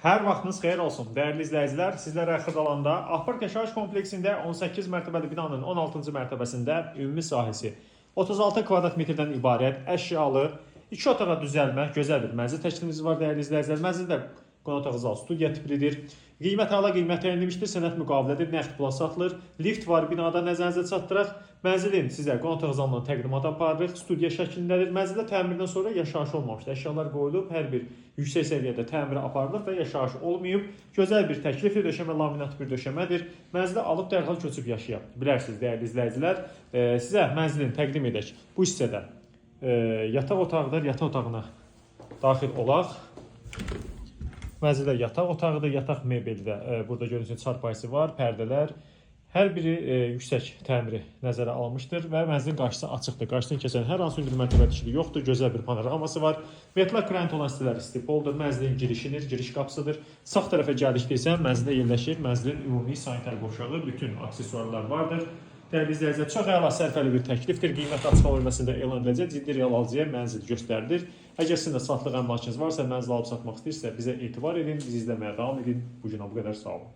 Hər vaxtınız xeyir olsun, dəyərli izləyicilər. Sizlərə Xırdalanda Apark yaşayış kompleksində 18 mərtəbəli binanın 16-cı mərtəbəsində ümumi sahəsi 36 kvadrat metrdən ibarət əşyalı, iki otağa düzəlmə gözəl bir mənzil təklifimiz var, dəyərli izləyicilər. Mənzildə qonaq otağı, zal, studiya tiplidir. Qiymət əla qiymət təyinləmişdir, sənəd müqavilədir, nəqd pula satılır. Lift var binada, nəzərinizə çatdıraq. Mənzilin sizə qonaq otağı zalından təqdimat aparırıq. Studiya şəklindədir. Mənzildə təmirdən sonra yaşayış olmamışdır. Əşyalar qoyulub, hər bir yüksək səviyyədə təmiri aparılıb və yaşayış olmayıb. Gözəl bir təklifdir, döşəmə laminat bir döşəmədir. Mənzilə alıb dərhal köçüb yaşaya bilərsiniz, dəyərli izləyicilər. Sizə mənzilin təqdim edək. Bu hissədə yataq otağıdır, yataq otağına daxil olaq. Mənzildə yataq otağıdır, yataq mebeli də burada görürsünüz, çarpayısı var, pərdələr. Hər biri yüksək təmiri nəzərə alınmışdır və mənzilin qarşısı açıqdır. Qarşısını kəsən hər hansı bir mərtəbə dişli yoxdur. Gözəl bir panoraması var. Metlak qranit olan hissələr istipoldur. Mənzilin girişidir, giriş qapısıdır. Sağ tərəfə gəldikdə isə mənzildə yerləşir mənzilin ümumi sanitar qovşağı, bütün aksesuarlar vardır. Dəyərli izləyicilər, çox əla, sərfəli bir təklifdir. Qiymət açıq hava elan ediləcək. Ciddi real alıcıya mənzil göstərilir. Əgər sizin də satlıq əmlakınız varsa, mənzil alıb satmaq istəyirsə, bizə etibar edin, bizi izləməyə davam edin. Bu günə bu qədər, sağ olun.